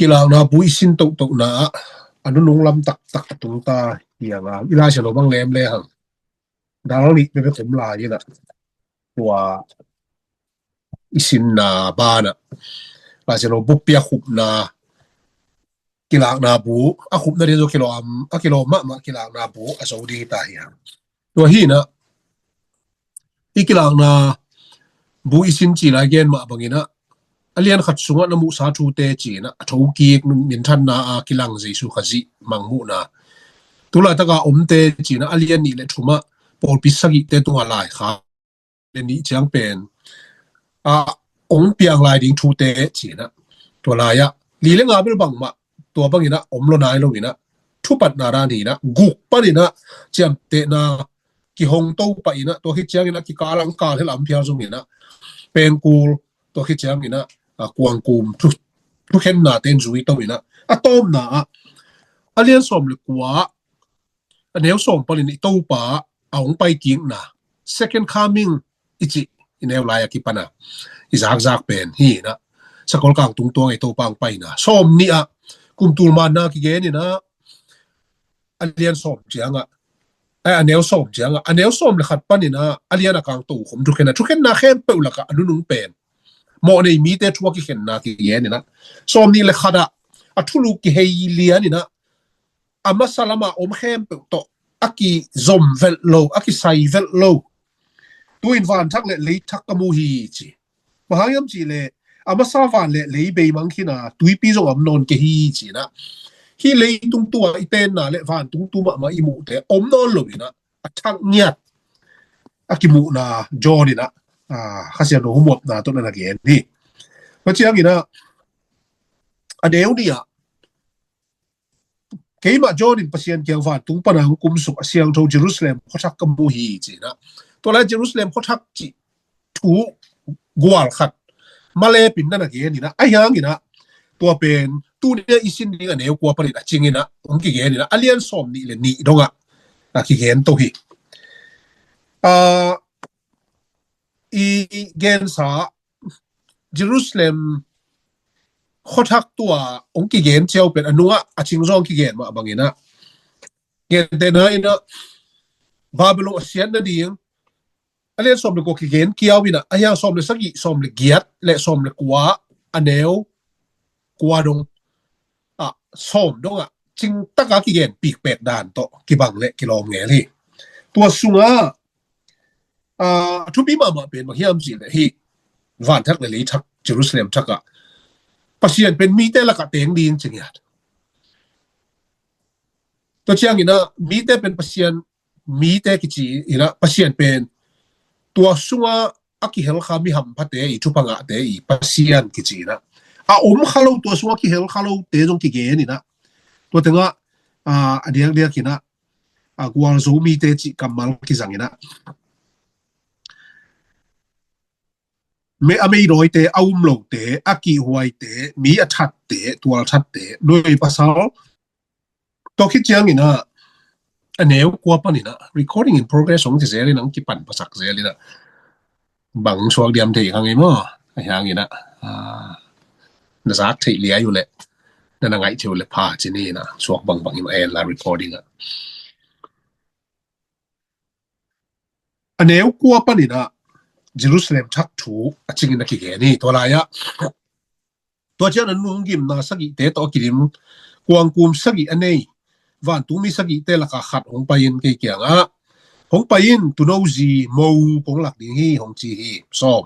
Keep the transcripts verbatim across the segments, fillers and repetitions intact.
Kilakna bu i sin tohtohna ah a nunung lam taktak a tung ta hi hang a, i Lai Siangtho bang lem le hang. Dal nih bebek om lai in ah, tua i sinna banah Lai Siangtho buppi a khupna kilakna bu, a khupna ding zo kilawm, a kilawm mahmah kilakna bu a zo ding hi ta hi hang. Tua hi in ah, i kilakna bu i sin ci lai gen mah bangin ah, a lian khat sungah na muhsa thute ci in ah, a thokik minthanna a kilang Jesu Khazih mangmuhna. Tulaitak a omte ci in ah, a lian nih le thumah pawlpi sagihte tungah laikhak le nih ciang pen a ong piang lai ding thute ci in ah, tua lai ah li le nga bel bangmah tua bangin ah om lo nai lo in ah, thupatna dan hi in ah, guk panin ah ciamtehna kihong to pah in ah, tua khit ciangin ah kikal ang kal hel am phial zong in ah, pengkul, tua khit ciangin ah, a, kuangkum thu, thukhenna ten zui to in ah, a tawpna ah a lian sawm le kua a neu sawm panin i Topa a hong pai kikna, second coming i cih, i neu lai a kipan a i zakzak pen hi in ah, sakol kang tungtuang i Topa hong paina. Sawm nih ah kum tul manna kigen in ah, a lian sawm ciang ah, eh, a neu sawm ciang ah, a neu sawm le khat panin ah a lian a kang tokhom thukhenna, thukhenna khempeuh lakah a nunung pen mawhnei mite thu a kikhenna kigen in ah, sawm nih le khat ah a thulu kihei lian in ah, a masa lama om khempeuh tawh a kizom velh lo, a kisai velh lo. Tu-in vanthak le leithak ka mu hi ci. Bang hang hiam cih leh a masa van le lei beimang khin a, tuipi zong a om nawn kei hi ci in ah, hih leitung tu-a i tenna le vantung tu mahmah i muhte om nawn lo in ah, a thak ngiat a kimuhna John in ah, a, Kha Siangtho humuapna tawh na na gen hi. Tua ciangin ah a neu nih ah, keimah John in Pasian kiang vantung pana hong kumsuk a siangtho Jerusalem khuathak ka mu hi ci in ah, tua lai Jerusalem khuathak cih thu gual khat malep in na na gen in ah, ahi hangin ah tua pen tuni a i sin ding a neu kua panin a cing in ah hong kigen in ah, a lian sawm nih le nih dongah a kigen to hi. A, i gensa Jerusalem khuathak tua hong kigen ciau pen a nungah a cing zong kigen mah bangin ah, gentehna in ah Babylon a siat nading a lian sawm le kua kigen kiau in ah, a hiang sawm le sagih, sawm le giat le sawm le kua, a neu kua dong, a, sawm dongah cingtaka kigen pikpek dan tawh kibang le kilawm ngel hi. Tua sungah, a, a thupi mahmah pen bang hiam cih leh hih vanthak le leithak Jerusalem thakah Pasian pen mite lakah teng ding ci ngiat. Tua ciangin ah mite pen Pasian, mite kici in ah Pasian pen tua sungah a kihelkha mi hamphate i, thupha ngahte i Pasian kici in ah, a om kha lo tua sungah kihelkha lote zong kigen in ah, tua tengah, a, a diakdiak in ah, a, gualzo mite cih kammal kizang in ah, me, a meidawite, a um lote, a kihhuaite, mi a thatte, tual thatte, nuai pasal, tua khit ciangin ah a neu kua panin ah, recording in progress hong ci zel in ah, hong kipan pasak zel in ah, bang suak diam thei kha ngei maw? Ahi hangin ah, a, na zak theih liai uh leh, na na ngaih theih uh leh pha ci ni in ah, suak bangbang hi mah en la recording ah. A neu kua panin ah Jerusalem thak thu a cingin a kigen hi. Tua lai ah, tua ciang a nunung gimna sagihte tawh a kidim kuangkum sagih a nei vantungmi sagihte lakah khat hong pai in kei kiangah, hong pai in, tuuno zi mo kong lak ding hi, hong ci hi. Sawm.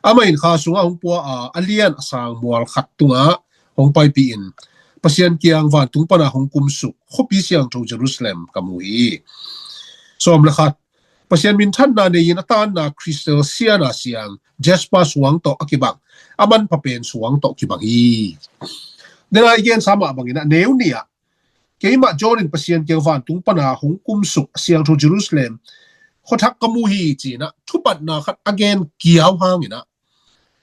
Amah in kha sungah hong pua a, a lian a sang mual khat tungah hong paipih in, Pasian kiang vantung pana hong kumsuk khuapi siangtho Jerusalem ka mu hi. Sawm le khat. Pasian minthanna nei-in a tanna crystal siana siang jasper suang tawh a kibang, a manpha pen suang tawh kibang hi. Dena i gensa mah bangin ah neu nih ah, keimah John in Pasian kiang vantung pana hong kumsuk a siangtho Jerusalem khuathak ka mu hi ci-in ah thupatna khat a gen kiau hangin ah,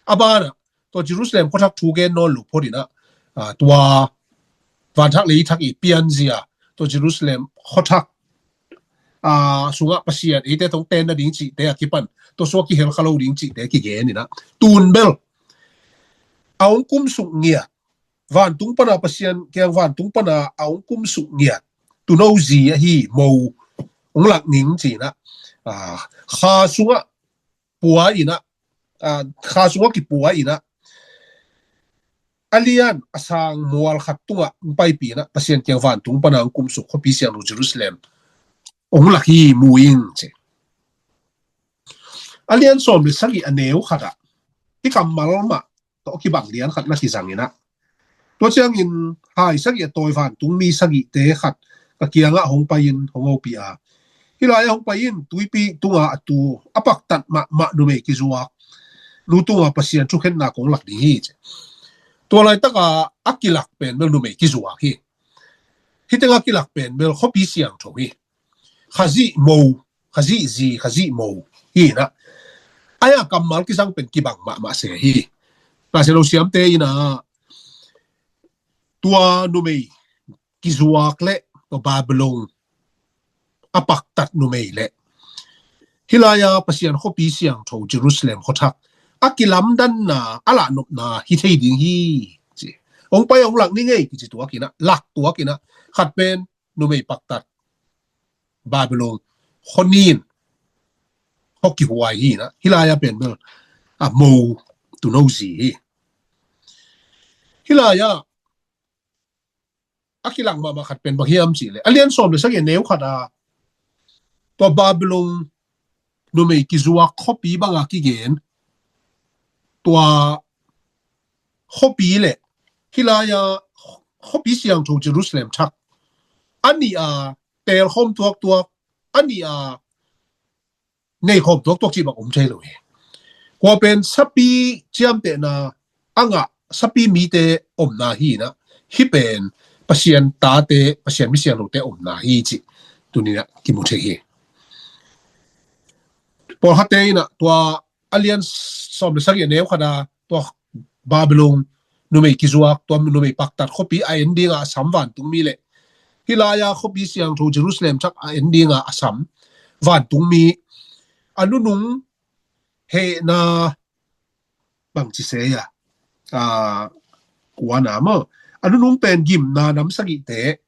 a banah tua Jerusalem khuathak thu gen nawn lo phot in ah, a, tua vanthak leithak i pianzia, tua Jerusalem khuathak, a, sungah Pasian eite tawh ten nading cihte a kipan, tua sungah kihelkha lo ding cihte kigen in ah, tun bel a hong kumsuk ngiat vantung pana Pasian kiang vantung pana a hong kumsuk ngiat tuuno zi ahi mo hong lak ning ci-in ah, kha sungah pua in ah, kha sungah kipua in ah, a lian a sang mual khat tungah hong paipih in ah Pasian kiang vantung pana hong kumsuk khuapi siangtho Jerusalem hong lak hi mu ing ci. A lian sawm le sagih a neu khatah hih kammal mah tawh kibang lian khat na kizang in ah, tua ciangin hai sagih a tawi vantungmi sagihte khat ka kiangah hong pai-in hong hopih a, hih lai-ah hong pai-in tuipi tunga a tu a paktat mahmah numei kizuak nu tunga Pasian thukhenna kong lak ding hi ci. Tua laitaka a kilak pen bel numei kizuak hi. Hih tengah kilak pen bel khuapi siangtho hi. Khazih mo, Khazih zi, Khazih mo hi in ah, a kammal kizang pen kibang mahmah se hi. Pasian lo siamte in ah tua numei kizuak le tua Babylon a paktat numei le hih lai-a Pasian khuapi siangtho Jerusalem khuathak a kilamdanna a lahnopna hi thei ding hi ci. Hong pai hong lak ning ei kici tuak in ah, lak tuak in ah, khat pen numei paktat Babylon khuanin khua kihuai hi in ah, hih lai-a pen bel a mo tuuno zi hi. Hih lai-a a kilang mahmah khat pen bang hiam cih leh a lian sawm le sagih a neu khat a tua Babylon numei kizuak khuapi banga kigen tua khuapi le hih lai-a khuapi siangtho Jerusalem thak a nih a telkhawm tuaktuak, a nih a neikhawm tuaktuak cih bang om thei lo hi. Kua pen sapi ciamtehna a ngah sapi mite omna hi in ah, hih pen Pasian tate, Pasian mi siangthote omna hi cih tuni-in ah kimu thei hi. Pawlkhatte in ah tua a lian sawm le sagih a neu khat a tua Babylon numei kizuak, tua numei paktat khuapi a en dinga a sam vantungmi le hih lai-a khuapi siangtho Jerusalem thak a en dinga a sam vantungmi a nunung hehna bangci se a, kuana maw, a nunung pen gimna nam sagihte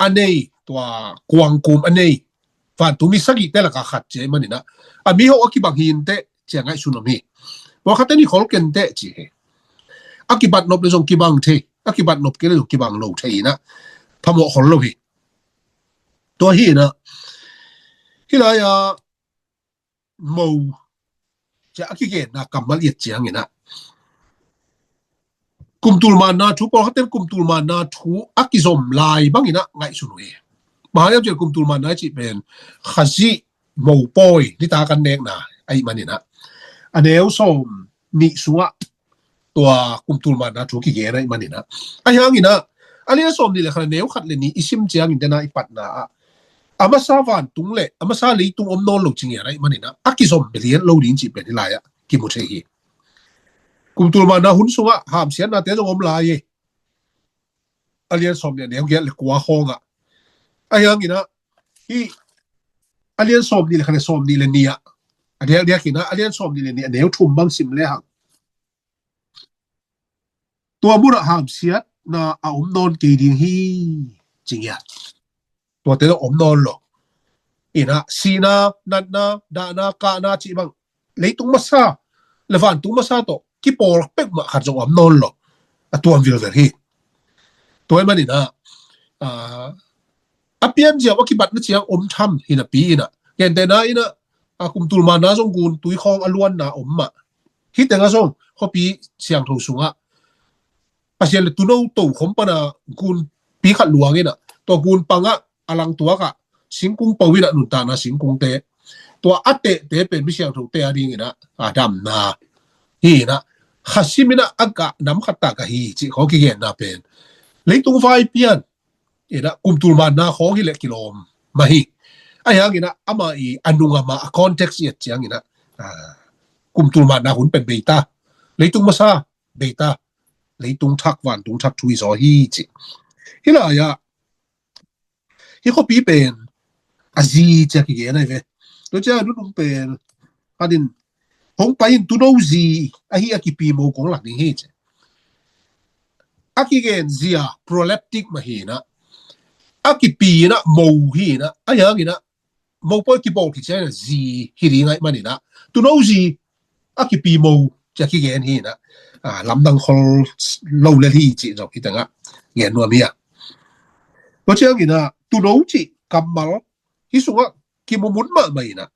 a nei, tua kuangkum a nei vantungmi sagihte laka khat ci ahih manin ah, a mi hoh a kibang hi inteh ci a ngaihsun om hi. Pawlkhatte in khol kei inteh ci hi. A kibat nop le zong kibang thei, a kibat nop kei le zong kibang lo thei in ah phamawh khol lo hi. Tua hi in ah hih lai-a mo ci a kigenna kammal i et ciangin ah kumtul manna thu, pawlkhatte in kumtul manna thu a kizom lai bangin ah ngaihsun uh hi. Bang hang hiam cih leh kumtul manna i cih pen Khazih mopawi nitak an nekna ahih manin ah a neu sawm nih sungah tua kumtul manna thu kigen ahih manin ah, ahi hangin ah a lian sawm nih le khat a neu khat le nih i sim ciangin dena i patna ah a masa vantung le a masa leitung om nawn lo ci ngiat ahih manin ah a kizom belian lo ding cih pen hih lai-ah kimu thei hi. Kumtul manna hun sungah hamsiatnate zong om lai hi. A lian sawm nih a neu giat le kua khawngah, ahi hangin ah hih a lian sawm nih le khat le sawm nih le nih ah a diakdiakin ah a lian sawm nih le nih a neu thum bang sim le hang tua munah hamsiatna a om nawn kei ding hi ci ngiat. Tuate zong om nawn lo. In ah sihna, natna, dahna, kahna cih bang leitung masa le vantung masa tawh kipawl peuhmah khat zong om nawn lo. A tuam vilvel hi. Tua ahih manin ah a pianziau a kibatna ciang om tham hi napi in ah, gentehna in ah a kumtul manna zong gun tuikhawng a luanna om mah. Hih tengah zong khuapi siangtho sungah Pasian le tuuno tokhom pana gunpi khat luang in ah tua gun pangah a langtuakah singkung po in ah nuntakna singkungte, tua a tehte pen mi siangthote a dingin ah a damna hi in ah, khasim in ah a gah nam khat tak ahi cih khawng kigenna pen leitung vai pian in ah kumtul manna khawng hi leh kilawm mah hi. Ahi hangin ah ama i a nung ama a context i et ciangin ah kumtul manna hun pen beita, leitung masa beita, leitung thak vantung thak thu hi zaw hi ci. Hih lai-ah hih khuapi pen a zi ci a kigen ahi ve. Tua ciang a nunung pen khat in hong pai in tuuno zi ahi a kipi mo kong lak ding hi ci. a kigen zia proleptic mah hi inah, a kipi inah mo hi inah, a hiang inah mopawi kibawl khit ciang inah zi hi ding ahih man inah, tuuno zi a kipi mo ci a kigen hi inah, lamdang khol lo lel hi cih zong hi tengah gen nuam hi a. Tua ciang inah tuuno cih kammal hi sungah kimumun mahmah inah,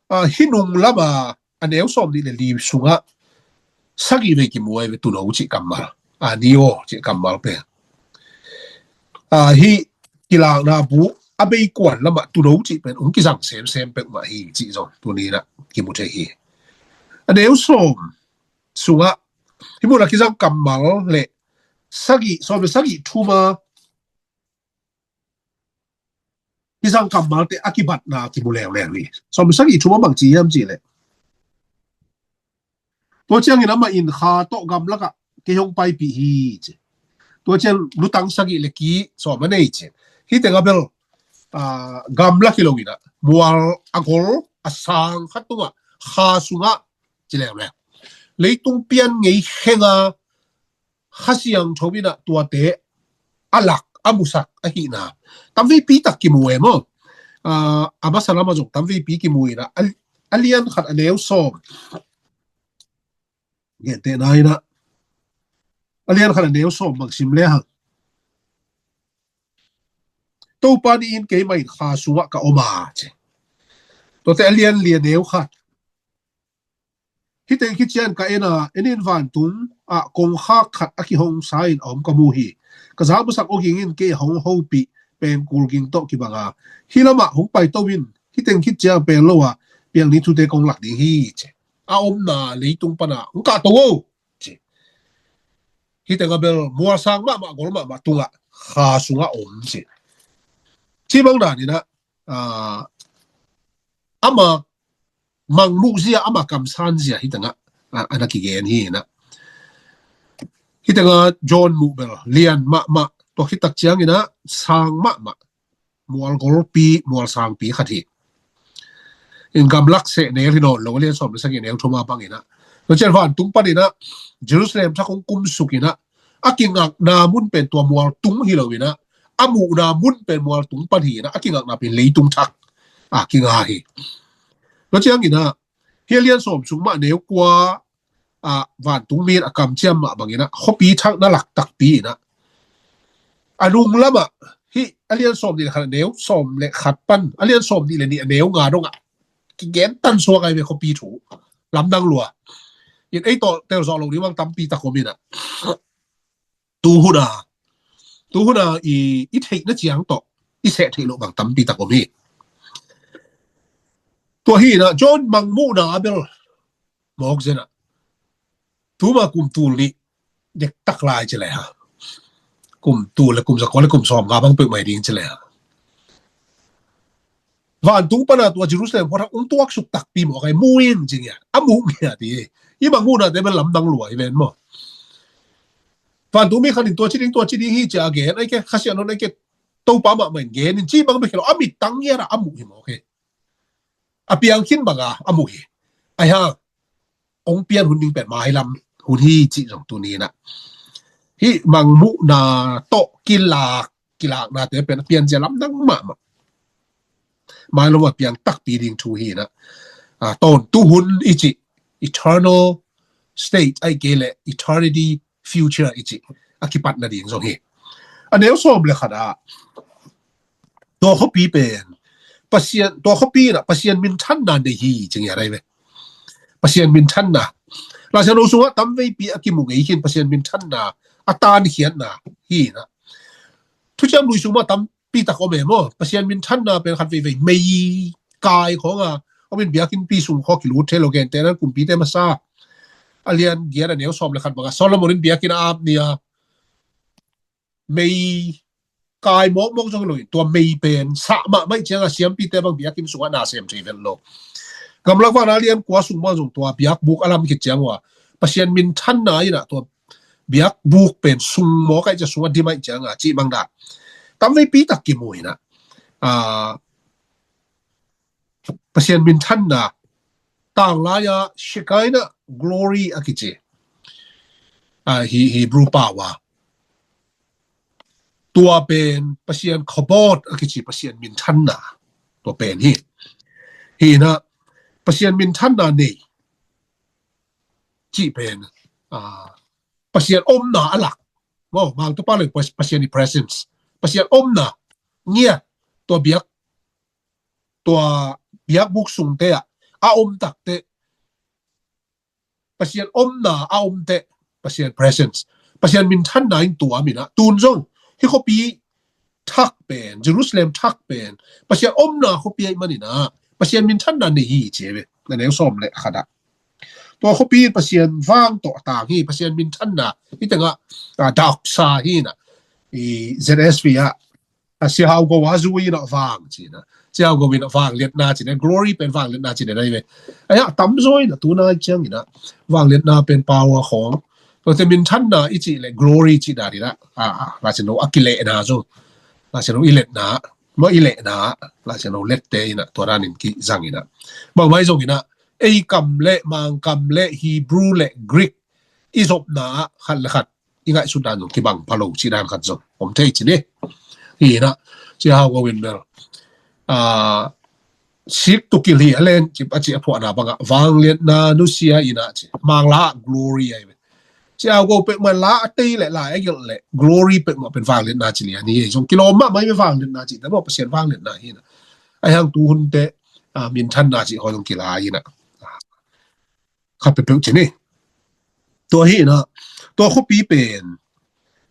hi nung lama a neu sawm nih le li sungah sagih vei kimu ai ve tuuno cih kammal, a nio cih kammal pen. Hi kilakna bu a beikuan lamah tuuno cih pen hong kizang semsem peuhmah hi cih zong tuni inah kimu thei hi. A neu sawm sungah hi mun a kizang kammal le sagih, sawm le sagih thuma kizang kammalte a kibatna kimu leuleu hi. Sawm le sagih thuma bang ci hiam cih leh, tua ciangin amah in kha tawh gamlakah kei hong paipih hi ci. Tua ciang lutang sagih le kih sawm a nei ci. Hi tengah bel gamlak hi lo inah mual a gol a sang khat tungah kha sungah ci leuleu. Leitung pian ngei khenga Kha Siangtho inah tuate a lak a musak ahihna tamveipi tak kimu e maw. A masa lamah zong tamveipi kimu inah, a lian khat a neu sawm, gentehna inah a lian khat a neu sawm bang sim le hang, Topa nih in keimah in kha sungah ka om a ci. Tuate a lian li a neu khat. Hi teng khit ciang ka en a, en in vantung ah kongkhak khat a kihong sa in a om ka mu hi. Ka zak masak awging in kei a hong hopih pengkul ging tawh kibang a, hi lamah hong paito in, hi teng khit ciang pen lo a piang ni thute kong lak ding hi ci. A omna leitung pana hong kahto o ci. Hi tengah bel mualsang mahmah gol mahmah tungah kha sungah om ci. Ci bang dan inah ama mangmuh zia, ama kamsan zia hi tengah a na kigen hi inah. Hi tengah John muh bel lian mahmah, tua khit tak ciang inah sang mahmah, mual golpi mual sangpi khat hi. In gamlak seh nel hi nawn lo, a lian sawm le sagih neu thuma bang inah. Tua ciang vantung pan inah Jerusalem thak hong kumsuk inah, a kingakna mun pen tua mual tung hi lo inah, a muhna mun pen mual tung pan hi inah, a kingakna pen leitung thak a kinga hi. Tua ciang inah hi a lian sawm sung mah neu kua ah vantung mi in a kamciam mah bang inah khuapi thak na lak takpi inah, a nung lamah hi a lian sawm nih le khat a neu sawm le khat pan a lian sawm nih le nih a neu nga dongah kigen tan suak ai ve khuapi thu. Lamdang lua. In ei tawh telzawh lo ding bang tampi tak om inah. Tuhuna tuhuna i theihna ciang tawh i seh theih loh bang tampi tak om hi. Tua hi inah John mangmuhna a bel mawk zenah tuma kum tul nih dektak lai ci le ha. Kum tul le kum zakua le kum sawm nga bang peuhmah ding ci le ha. Vantung pana tua Jerusalem khuathak ung tuaksuk takpi mawk ai, mu in ci ngiat, a muh ngiat hi. I mangmuhnate bel lamdang lua hi ven maw. Vantung mi khat in tua ci ding tua ci ding hi ci a gen ai ke, Kha Siangtho in ai ke, Topa mahmah in gen in ci bang bek hi lo, a mittang ngiat a a muh hi mawk hi. A piang khin banga a muh hi. Ai hang hong pian hun ding pen mailam hun hi cih zong tuni inah hi mangmuhna tawh kilak kilaknate pen a pianzia lamdang mahmah. Mailam a piang takpi ding thu hi inah, tawntung hun i cih, eternal state ai ke le eternity future i cih a kipatna ding zong hi. A neu sawm le khat ah tua khuapi pen Pasian, tua khuapi inah Pasian minthanna nei hi ci ngiat ai ve. Pasian minthanna Laisiangtho sungah tamveipi a kimu ngei khin Pasian minthanna a tankhiatna hi inah. Thuciam Lui sung mah tampi tak om e maw. Pasian minthanna pen khat veivei mei kai khawng a om in biakinnpi sung khaw kilut thei lo, gentehna in Kumpite masa a lian giat a neu sawm le khat bangah Solomon in biakinn a ap ni a mei kai mawkmawk zong hi lo in, tua mei pen sah mahmah ih cianga siampite bang biakinn sungah na sem thei vet lo. Gamlak Vanah lian kua sung bang zong tua biakbuk a lam khit ciang uh a Pasian minthanna inah tua biakbuk pen sung mawk ah ih ciang sungah dim ah ih cianga cih bang dan tamveipi tak kimu inah. Pasian minthanna, tanglai-a Shekinah glory a kici. uh, Hebrew pau a. Tua pen Pasian Kabod a kici Pasian minthanna. Tua pen hi. Hi na, Pasian minthanna nei. Ci pen. Uh, Pasian omna a lak. Maw, mang tu pa le Pasian i presence. Pasian omna. Ngia. Tua biak. Tua biak buk sung te a. A om tak te. Pasian omna a om te, Pasian presence. Pasian minthanna in tua mina. Tun zong, hi khopi thak pen, Jerusalem thak pen. Pasian omna khopi ai manina. Pasian minthanna nei hi ci ve. Na neu som le khada. Tua khopi Pasian vang to tang hi, Pasian minthanna. Hi tanga, uh, daksa hi na. I Z S V a. A siahau go a zui na vang cina. Siahau go in a vang liatna cina. Glory pen vang liatna cina na ive. Aya tam zoi na tuna ciang ina. Vang liatna pen power khong. Tua te minthanna i ci le glory ci da dina. A, a, la cina a kile na zo. La cina i letna. Mo i letna. La cina lette ina. Tua ranin ki zang ina. Bang mai zong ina. Ei kam le, mang kam le, Hebrew le, Greek. I zopna khat le khat. I ngaihsut dan zong kibang pha lo ci dan khat zong om thei ci ni. Hi na, ci hau go win bel. Sik tu kil hi a len ci a ci a phuahna bangah vangliatna nusia ina ci. Mangla glory ai ve. Ci hau go pek man la a tei le la a gelh le glory pek ma pen vangliatna ci lia ni. Zong kilawm mah mai ve vangliatna ci. Tamo Pasian vangliatna hi na. Ai hang tu hun te minthanna ci ho zong kila hi na. Khat peuhpeuh ci ni. Tua hi na, tua khuapi pen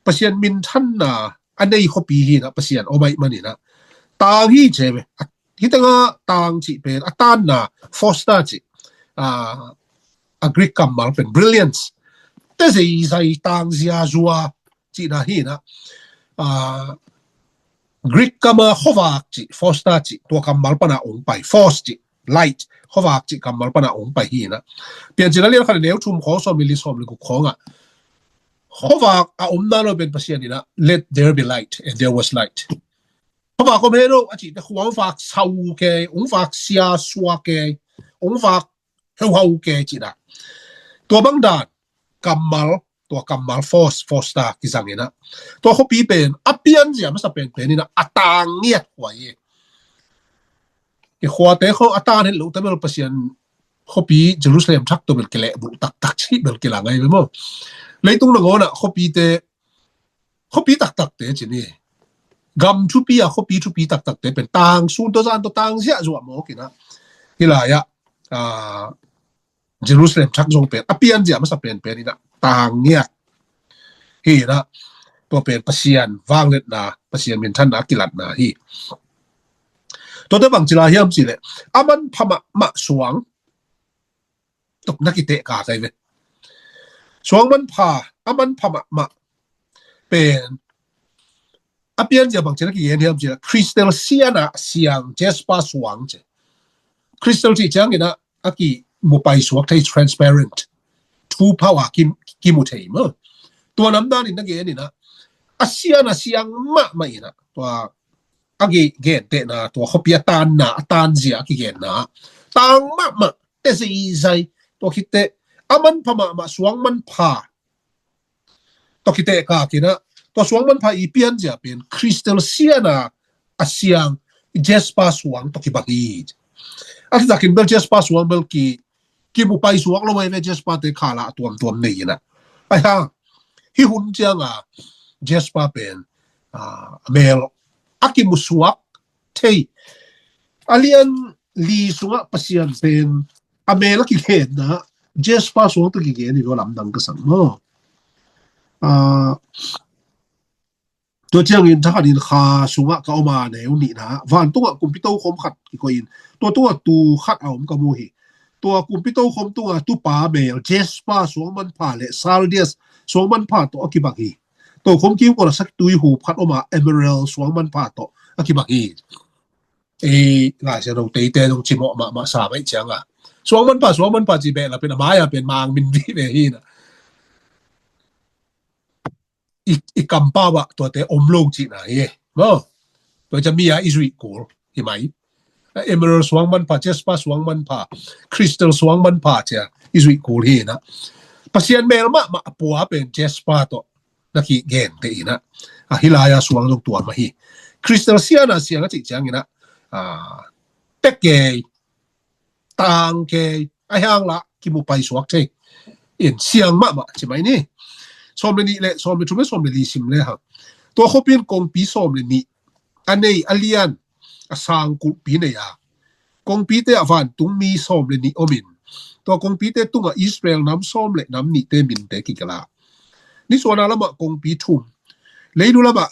Pasian minthanna a nei khuapi hi na, Pasian om ai mani na. Tang hi ce ve. Hi tanga tang ci pen a tanna fosta ci. A Greek kammal pen brilliance. Te zeizai tang ziazua ci na hi na. Greek kama khuavak ci, fosta ci, tua kammal pana ong pai, force ci, light, khuavak ci kammal pana ong pai hi na. Piancil a lian khat neu thum khong sawm li li sawm li guk khong a. Khuavak a omna lo pen Pasian ina, let there be light, and there was light. Khuavak om he lo a ci te khuavak sau ke, ong vak sia sua ke, ong vak heuhau ke ci na. Tua bang dan kammal, tua kammal force, fosta kizang ina. Tua khuapi pen a pianzia masa penpen ina a tang ngiat huai. I khuate kho a tan het lo ta bel Pasian khuapi Jerusalem thak to bel kileh bu taktak ci bel kilang ai bel mo. Leitung nangona khuapi te khuapi taktak te ci ni. Gam thupi a khuapi thupi taktak te pen tang sun to zan to tang zia zua mo kina. Hi lai a Jerusalem thak zong pen a pianzia masa penpen ina tang ngiat hi na. Tua pen Pasian vangliatna, Pasian minthanna kilatna hi. Tua te bang cila hiam ci le a manpha mahmah suang tuk na kiteh ka kai ve. Suang manpha a manpha mahmah pen a pianzia bang cila kigen hiam cila crystal siana siang jasper suang ce. Crystal ci ciang ina a ki mupai suak thei transparent. Thu phau a ki, ki mu thei mo. Tua nam dan in na gen ina a siana siang mahmah ina tua a ki gen tehna tua khuapi a tanna a tanzia a kigenna tang mahmah te zeizai tua khit te a manpha mahmah suang manpha tua kiteh ka kina tua suang manpha i pianzia pen crystal siana a siang jasper suang tua kibang hi. A tatakin bel jasper suang bel ki kibupai suak lo mai ve jasper te khala tuamtuam nei ina. Ai ha hi hun cianga jasper pen a mel a kimusuak thei. A lian li sungah Pasian pen a mel a kigenna jasper suang tua kigen i lo lamdang ka sang mo. Tua ciangin thakhat in kha sungah ka om a neu nihna vantungah kumpi tokhom khat kikoih in tua tungah tu khat a om ka mu hi. Tua kumpi tokhom tungah tupa mel jasper suang manpha le sardius suang manpha tawh a kibang hi. Tokhom kim kona sak tui hup khat om a emerald suang manpha tawh a kibang hi. Ei Lai Siangtho teite zong cimawh mahmah sa mai cianga suang manpha suang manpha ci beh la pen a mai a pen mang min vi ve hi na. I kampau ah tuate om lo cihna hi. Tua ciang mi a i zuih kul hi mai. Emerald suang manpha, jasper suang manpha, crystal suang manpha cia i zuih kul hi na. Pasian mel mahmah a pua pen Jasper tawh na kigente inah, a hi lai-a suang zong tua mah hi. Crystal siana siang a cih cianginah, a, tek kei, tang kei, a hiang lah kimu paisuak thei in siang mahmah ci mai ni. Sawm le nih le sawm le thum le sawm le li sim le hang. Tua khuapi in kongpi sawm le nih a nei, a lian, a sang kulhpi nei a, kongpite ah vantungmi sawm le nih omin, tua kongpite tungah Israel nam sawm le nam nihte minte kigelh a, nisuahna lamah kongpi thum, leilu lamah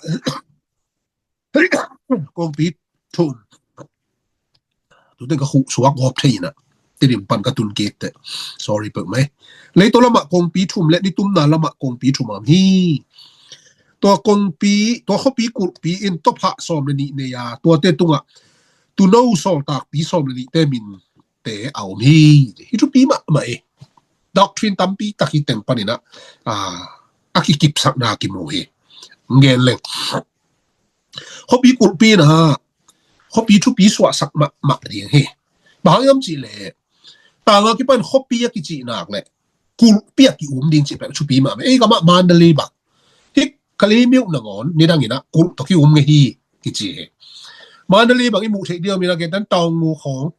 kongpi thum. Tuten ka khuh suak gawp thei inah, Tedim pan ka tun kik teh, sorry peuh mai. Leitaw lamah kongpi thum le nitumna lamah kongpi thum a om hi. Tua kongpi, tua khuapi kulhpi in tawphah sawm le nih nei a, tuate tungah tuuno sawltakpi sawm le nihte minte a om hi. Hi thupi mahmah e. Doctrine tampi tak hi teng paninah, a, a kikipsakna kimu hi. Ngen leng, khuapi kulhpi inah khuapi thupi suahsak mahmah ding hi. Bang hang hiam cihleh, tanga kipan khuapi a kicih nak le kulhpi a ki-um ding cih pek thupi mahmah. Ei, kamah Mandalay bang, hi Kalaymyo nangawn nidanginah kulh tawh ki-um ngei hi kici hi. Mandalay bang i muh theih ding om inah, gentan Taungu khawng,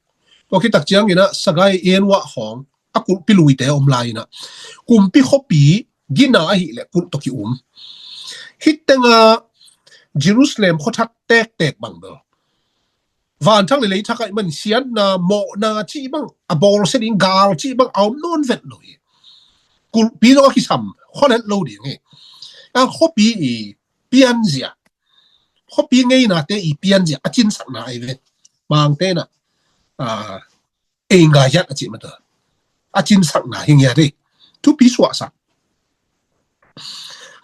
tua khit tak cianginah Sagaing, Ayen Wah khawng, a kulhpi luite a om lai inah, kumpi khuapi gina ahih leh kulh tawh ki-um. Hih tengah Jerusalem khuathak tektek bang bel, vanthak le leithak ah i man siatna, mawhna cih bang, a bawlsia ding gal cih bang a om nawn vet lo hi. Kulhpi zong a kisam khualet lo ding hi. A khuapi i pianzia, khuapi ngeinate i pianzia a cinsakna ahi ve. Mangte inah, a, ei ngaiat a cih mata, a cinsakna hi ngiat hi. Thupi suahsak.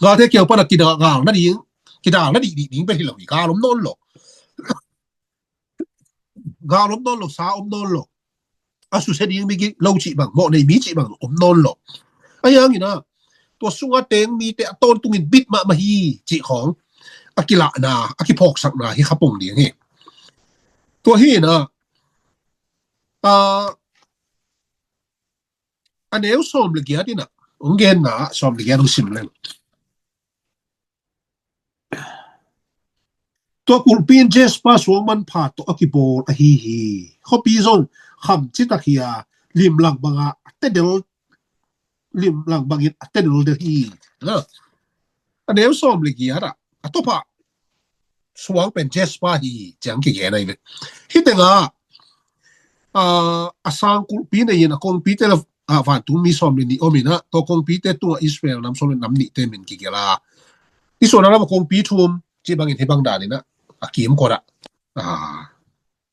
Galte kiang pana kidal nading, kidal nadih dih ding pen hi lo hi. Gal om nawn lo, gal om nawn lo, sa om nawn lo, a susia ding mi gik lo cih bang, mawh nei mi cih bang om nawn lo. A hianginah tua sunga teng mite a tawntungin bit mahmah hi cih khawng a kilahna, a kiphawksakna hi khapong ding hi. Tua hi inah, a, a neu sawm le giat inah, hong genna sawm le giat hong sim leng. Tua kulhpi in Jasper suang manpha tawh a kibawl ahi hi. Khuapi zong kham citak hi a, limlang bangah a tedel, limlang bangin a tedel del hi. A neu sawm le giat ah a tawphah suang pen Jasper hi ciang kigen ahi ve. Hih tengah, a, a sang kulhpi nei in a kongpite le, a, vantungmi sawm le nih om inah, tua kongpite tungah Israel nam sawm le nam nihte min kigelh a, nisuahna lamah kongpi thum cih bangin hih bang daninah a kimkot ah, a,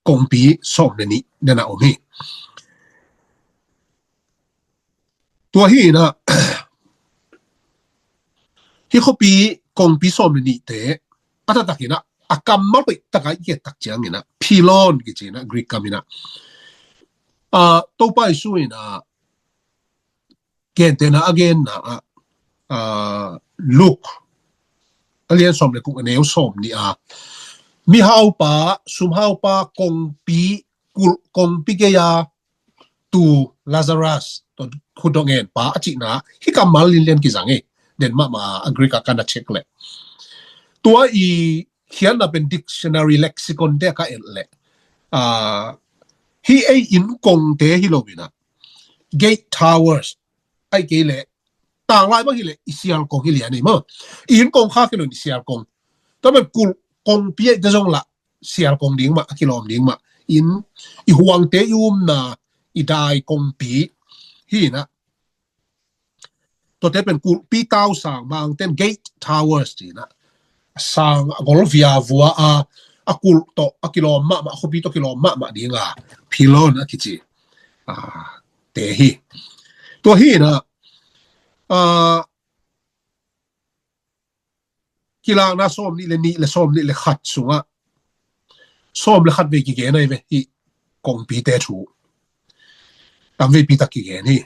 kongpi sawm le nih nana om hi. Tua hi inah, hih khuapi kongpi sawm le nihte a taktak inah, a kammal hoih takah i et tak cianginah Pilon kici inah Greek kam inah, a, Topa Jesu inah gentehna a genna ah, a, Luke a lian sawm le guk a neu sawm nih a, mihaupa, sumhaupa, kongpi, kulh kongpi gei-a tu Lazarus tawh khut dong en pa a cihna, hih kammal linlian kizang hi. Den mahmah a Greek ah ka na check leh, tua i khiatna pen dictionary, lexicon te a ka et leh, a, hih ei innkongte hi lo inah, gate towers, ahih kei leh tanglai bang hi leh i sialkong hi lian hi maw. I innkong kha kei lo in i sialkong. Tua pen kulh kongpi ahih te zong lah sialkong ding mah, a kilawm ding mah. Inn, i huangte i umna, i dai kongpi hi inah. Tuate pen kulhpi tau sang, Mangten gate towers ci inah, sang a gol via vua a, a kulh tawh a kilawm mahmah, khuapi tawh kilawm mahmah dinga Pilon a kici, a, te hi. Tua hi inah, a, Kilakna sawm nih le nih le sawm nih le khat sungah sawm le khat vei kigen ahi ve, hih kongpite thu. Tam veipi tak kigen hi.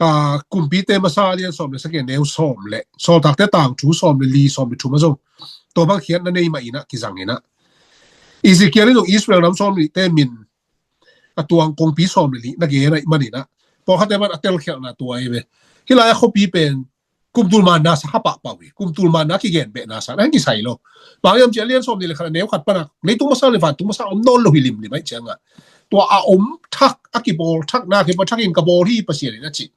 A, Kumpite masa lian sawm le sagih a neu sawm le, Sawltakte tangthu sawm le li, sawm le thum ah zong tua bang khiatna nei mah inah kizang inah, Ezekiel in zong Israel nam sawm le nihte min a tuang kongpi sawm le li na gen ahih man inah, Pawlkhatte pan a telkhialhna tua hi ve. Hih lai-ah khuapi pen kumtul manna sa ha pahpah uh hi. Kumtul manna kigen behna sa, a hang kisai lo. Bang hiam cih leh a lian sawm nih le khat a neu khat pan a leitung masa le vantung masa om nawn lo hi limlim ahih ciangah, tua a om thak, a kibawl thak, na kibawl thak in ka bawl hi Pasian in a cih.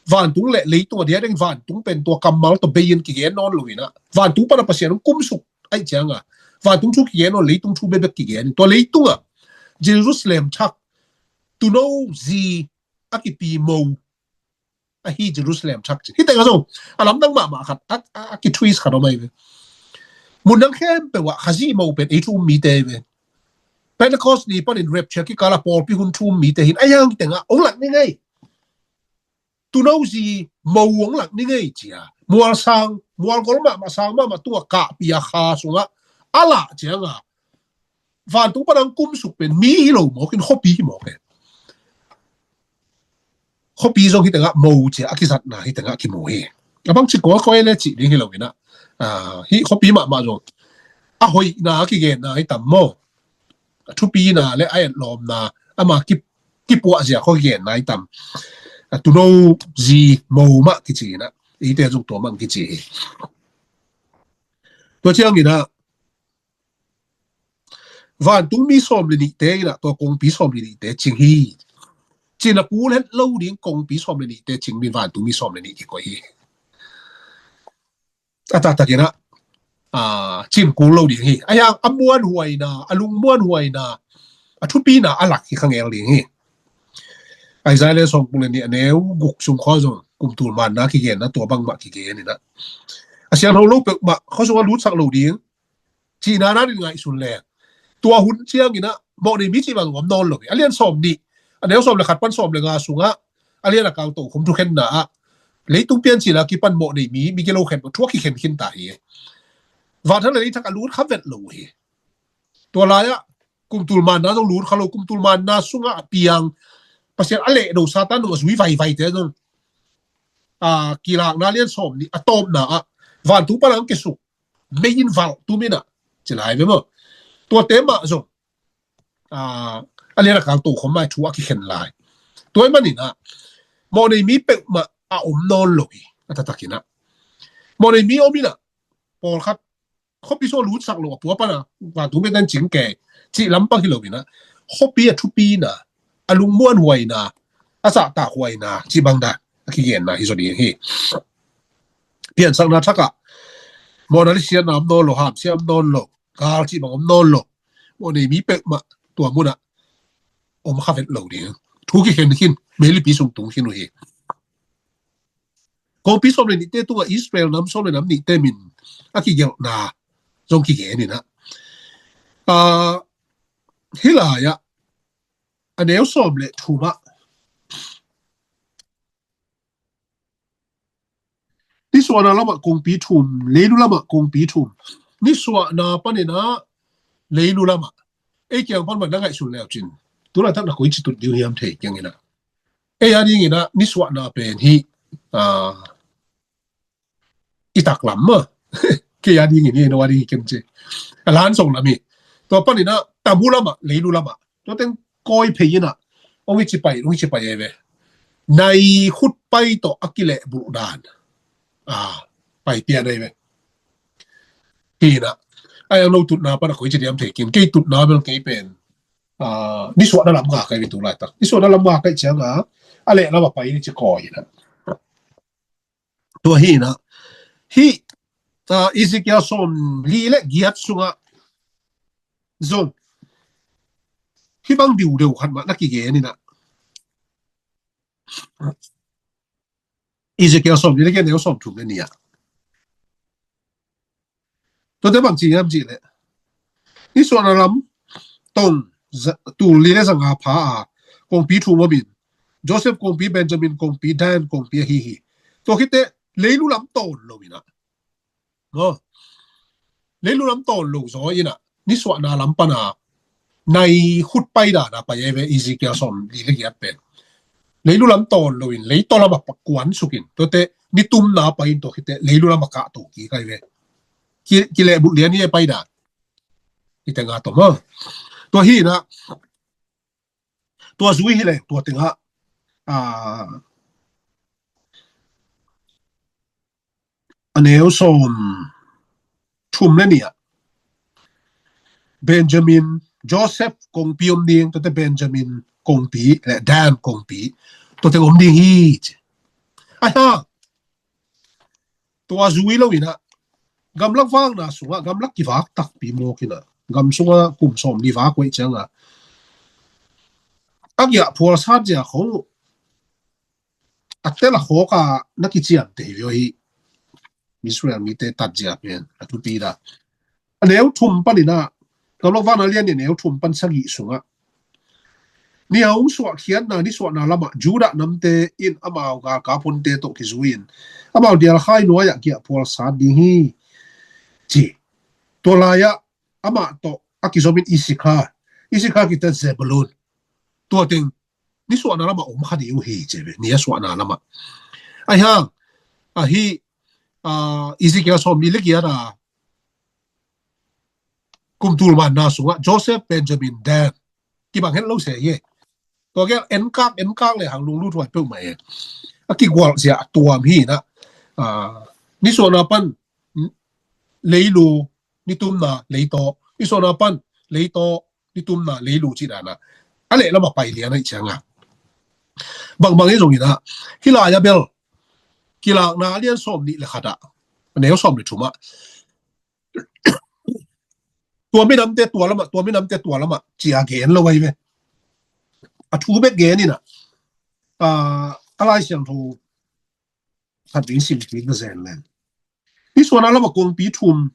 Vantung le leitung a diakdiak in vantung pen tua kammal tawh bei in kigen nawn lo in ah, vantung pan a Pasian hong kumsuk ahih ciangah, vantung thu kigen nawn, leitung thu bekbek kigen. Tua leitungah Jerusalem thak, tuuno zi a kipi mo ahi Jerusalem thak ci. Hih tengah zong a lamdang mahmah khat, a, a, a kitwist khat om ahi ve. Mun dang khempeuh ah Khazih mo pen ei thu um mite ahi ve. Pentecost ni panin rapture kikal a pawlpi hun thu um mite hi in, a hiang tengah hong lak ni ngei. Tuuno zi mo hong lak ni ngei ci a, mual sang, mual gol mahmah, sang mahmah tungah kahpih a kha sungah a lah ciangah, vantung pan a hong kumsuk pen mi hi lo mawk in, khuapi hi mawk e. Khuapi zong hih tengah mo ci a, a kizatna hih tengah kimu hi. A bangci kawikawi le cih ding hi lo in ah, ah, hih khuapi mahmah zong a hoihna a kigenna hi tam maw? A thupina le a etlawmna, ama ki, kipuahzia khawng kigenna hi tam? A tuuno zi mo mah kici in ah, eite zong tua mah kici hi. Tua ciangin ah, vantung mi sawm le nihte in ah tua kongpi sawm le nihte cing hi. Cina kul het lo ding kongpi sawm le nihte cing ding vantung mi sawm le nih kikoih hi. A taktak in ah, ah, cin kul lo ding hi. A hiang a muanhuaina, a lungmuanhuaina, a thupina a lak hi kha ngel ding hi. Isaiah le sawm kul le nih a neu guk sung khua zong kumtul manna kigenna tua bangmah kigen in ah, a siangtho lo peuhmah khua sungah lutsak lo ding cihna na in ngaihsun leng, tua hun ciangin ah mawhnei mi cih bang om nawn lo hi. A lian sawm nih, a neu sawm le khat pan sawm le nga sungah, a lian a kal tokhom thukhenna ah, leitung piancil a kipan mawhnei mi, mi gilo khen, thu a kikhen khin ta hi. Vanthang le leithang a lut kha vet lo hi. Tua lai-ah kumtul manna zong lut kha lo, kumtul manna sungah a piang, Pasian a lehdo Satan dong a zui vaivaite zong, a, Kilakna lian sawm nih a tawpna ah vantung pan a hong kisuk, mei in valh tum in ah, ci lai ve maw? Tuate mah zong, a, a lian a kal tokhom mai thu a kikhen lai. Tua ahih manin ah mawhnei mi peuhmah a om nawn lo hi. A taktak in ah mawhnei mi om in ah, pawlkhat khuapi sung a lutsak lo, a pua pan a vantung pianten cing kei cih lampang hi lo in ah, khuapi a thupina, a lungmuanhuaina, a zahtakhuaina cih bang dan a kigenna hi zaw ding hi. Piansakna thak ah mawhna le siatna om nawn lo, hamsia om nawn lo, gal cih bang om nawn lo. Mawhnei mi peuhmah tua mun ah om kha vet lo ding. Thu kikhen khin, meilipi sung tung khin uh hi. Kongpi sawm le nihte tungah Israel nam sawm le nam nihte min a kigelhna zong kigen in ah, a, hih lai-ah a neu sawm le thum ah, nisuahna lamah kongpi thum, leilu lamah kongpi thum. Nisuahna panin ah leilu lamah, ei kiang pan mah na ngaihsun leucin, tu laitak na koi ci tut ding hiam thei kiang in ah, ei a dingin ah nisuahna pen hi, a, i taklam maw? Kei a dingin hi, no a ding hi ken ci. A lan song lam hi. Tua panin ah tabu lamah, leilu lamah, tua teng koi phei in ah hong i ci pai, hong i ci pai ei ve. Nai khut pai tawh a kilehbulh dan, a, pai pian ei ve. Hi in ah, a, ei ang no tutna pan a koi ci diam thei kin, kei tutna bel kei pen, a, nisuahna lam ngak ei ve tu laitak. Nisuahna lam ngak ei ciang a, a leh lam a pai ni ci koi in ah. Tua hi in ah, hih, a, Ezekiel sawm li le giat sungah zong hih bang diudeu khat mah na kigen in ah, Ezekiel sawm li le giat, neu sawm thum le nih ah, tuate bang ci hiam cih leh, nisuahna lam tong za, tul li le zanga pha a kongpi thum om in, Joseph kongpi, Benjamin kongpi, Dan kongpi ahi hi. Tua khit teh leilu lam tawn lo in ah, maw? Leilu lam tawn lo zaw in ah nisuahna lam pan a nai khut pai dan a pai ei ve, Ezekiel sawm li le giat pen. Leilu lam tawn lo in, leitaw lam a kuan suk in, tuate nitumna pai in, tua khit teh leilu lam a kahto kik ei ve. Ki, kilehbulh lian hi ei pai dan. I teng a tawm a. Tua hi in ah, tua zui hi leng, tua teng ah a, a neu sawm thum le nih ah Benjamin, Joseph kongpi om ding, tuate Benjamin kongpi le Dan kongpi, tuate om ding hi ci. Ahi hang tua zui lo in ah gamlak vakna sungah gamlak kivak takpi mawk in ah gam sungah kum sawm ni vak uh ciangah a giahphual sat zia khong uh a tel a khawk a na kiciamteh hi uh hi. Israel mite tatzia pen a thupi dan. A neu thum panin ah gamlak vakna lian nih a neu thum pan sagih sungah ni a hong suahkhiatna nisuahna lamah Judah namte in amau galkap honte tawh kizui in amau dialkhai nuai-ah giahphual sat ding hi ci. Tua lai-ah amah tawh a kizom in Issachar, Issachar kite Zebulun, tua teng nisuahna lamah om kha ding uh hi ci ve, ni a suahna lamah. Ahi hang ahi, a, Ezekiel sawm ni le giat a kum tul manna sungah Joseph, Benjamin, Dan kibang het lo se hi. Tua gel enkak enkak le hang lunglut huai peuhmah e. A kigualh zia a tuam hi in ah, a, nisuahna pan leilu, nitumna leitaw, nisuahna pan leitaw, nitumna leilu ci dan ah a leh lamah pai lian ahih ciangah bangbang hi zongin ah hih lai-ah bel Kilakna a lian sawm nih le khat ah a neu sawm le thum ah tua minamte tua lamah, tua minamte tua lamah ci a gen lo ahi ve. A thu bek gen in ah, a, a Lai Siangtho khat ding sim kik na zen leng nisuahna lamah kongpi thum,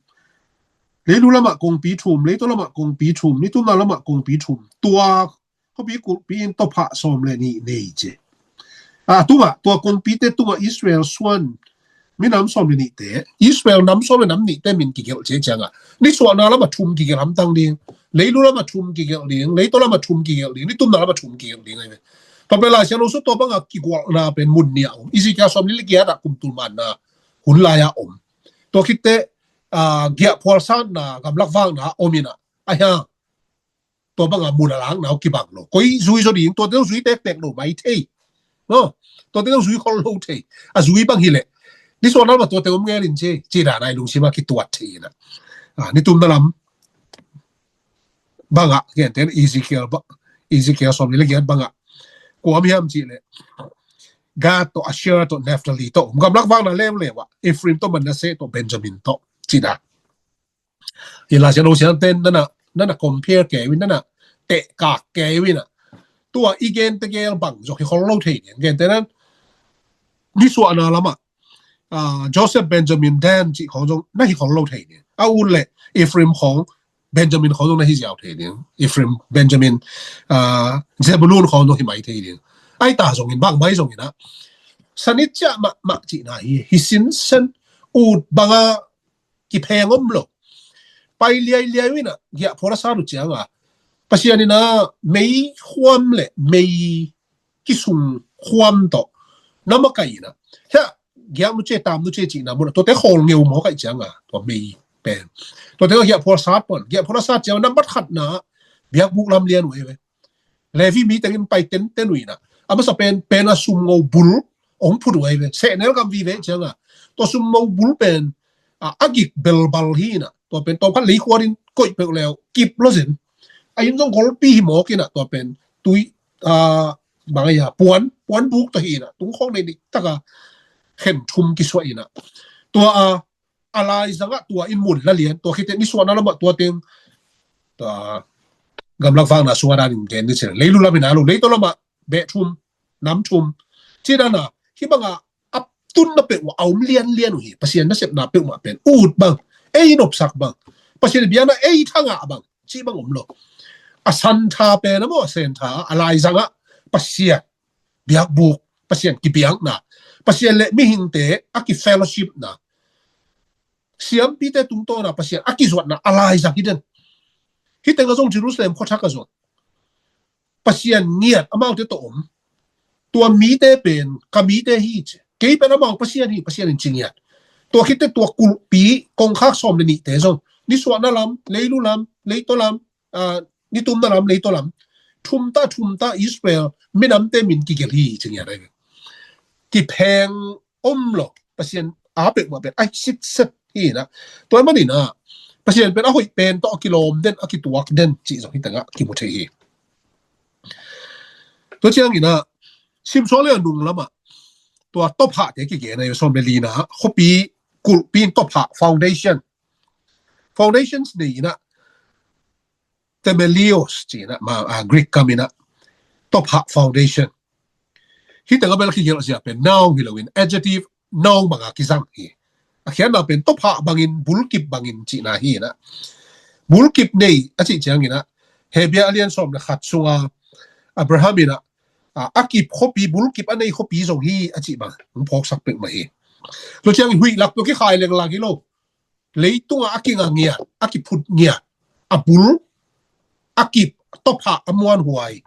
leilu lamah kongpi thum, leitaw lamah kongpi thum, nitumna lamah kongpi thum, tua khuapi kulhpi in tawphah sawm le nih nei ci. A tungah tua kongpite tungah Israel suan minam sawm le nihte, Israel nam sawm le nam nihte min kigelh ci ciangah nisuahna lamah thum kigelh hamtang ding, leilu lamah thum kigelh ding, leitaw lamah thum kigelh ding, nitumna lamah thum kigelh ding ahi ve. Tua pen Lai Siangtho sung tua bangah kigualhna pen mun nih ah om. Ezekiel sawm ni le giat ah kum tul manna hun lai-ah om. Tua khitteh, a, giahphual satna gamlak vakna om in ah, ahi hang tua bangah mun a lakna uh kibang lo. Koi zui zaw ding, tuate zong zui tektek lo mai thei. No? Tuate zong zui khol lo thei. A zui bang hi leh nisuahna lamah tuate om ngel in ci, ci dan a i lungsim ah kituat thei in ah. A, nitumna lam bangah, gentehna Ezekiel ba, Ezekiel sawm ni le giat bangah kua om hiam cih leh Gad tawh, Asher tawh, Naphtali tawh om. Gamlak vakna leuleu ah Ephraim tawh, Manasseh tawh, Benjamin tawh ci dan. Hi Lai Siangtho siamte in nana, nana compare kei uh in, nana tehkak kei uh in ah, tua i gen tegel bang zong hi khol lo thei ding. Gentehna nisuahna lamah, a, Joseph, Benjamin, Dan cih khawng zong na hi khol lo thei ding. A ut le Ephraim khawng, Benjamin khawng zong na hi ziau thei ding. Ephraim, Benjamin, a, Zebulun khawng zong hi mai thei ding. Ahi ta zongin, bangmah hi zongin ah sanit ciah mahmah cihna hi, hi sinsen ut bangah kipheng om lo. Pai liailiai uh in ah giahphual a sat uh ciangah Pasian in ah meikhuam le mei kisung khuam tawh na makaih in ah, hiah giak nuce, tam nuce cihna mun ah tuate khawl ngeu mawk ahih ciangah tua mei pen, tuate giahphual sat pan, giahphual a sat ciangah nambat khatna biakbuk lam lian uh hi ve. Levi mi tengin pai tenten uh in ah, a masa pen, pen a sumngo bul hong phut uh ahi ve. Sehnel gam vive ciangah tua sumngo bul pen, a, a gik belbal hi in ah, tua pen tawmkhat leikhuat in koih peuh leu kip lo zen. A inn zong golpi hi mawk in ah tua pen tui, a, bang a, puan, puan buk tawh hi in ah tungkhawng nei nih taka khen thum kisuah in ah, tua a, a laizangah tua in mun la lian, tua khite nisuahna lamah tua teng, tua gamlak vakna sungah danin gen ni ci leh leilu lam hi na lo, leitaw lamah beh thum, nam thum ci dan a, hih bangah a tunna peuh uh a om lianlian uh hi. Pasian nasepna peuhmah pen ut bang, ei nopsak bang, Pasian biakna ei thangah bang cih bang om lo. A santha pen a maw, a santha a laizangah Pasian biakbuk, Pasian kibiakna, Pasian le mihingte a kifellowshipna, siampite tungtawna Pasian a kizuatna a laizang hi den. Hih tengah zong Jerusalem khuathak ah zong Pasian ngiat amaute tawh om. Tua mite pen ka mite hi ci. Kei pen amau Pasian hi, Pasian in ci ngiat. Tua khitte tua kulhpi kongkhak sawm le nihte zong nisuahna lam, leilu lam, leitaw lam, a, nitumna lam, leitaw lam, thumta thumta Israel minamte min kigelh hi ci ngiat ahi ve. Kipheng om lo, Pasian a peuhmah pen a sitset hi na. Tua manin ah Pasian pen a hoih pen tawh a kilawm den, a kituak den cih zong hi tengah kimu thei hi. Tua ciangin ah simsuak le a nung lamah tua tawphahte kigen a, sawm le lina khuapi kulhpi in tawphah foundation, foundations nei in ah, temelios ci in ah, ma, a, Greek kam in ah tawphah foundation. Hi tengah bel a kigelh zia pen noun hi loin adjective noun banga kizang hi. A khiatna pen tawphah bangin, bulkip bangin cihna hi in ah, bulkip nei a cih ciangin ah Hebru a lian sawm le khat sunga Abraham in ah, a, a kip khuapi, bulkip a nei khuapi zong hi a cih bang hong phawksak peuhmah hi. Tua ciangin huih lak tua kikhai lenglang hi lo. Leitungah a kinga ngiat, a kiphut ngiat, a bul, a kip, tawphah a muanhuai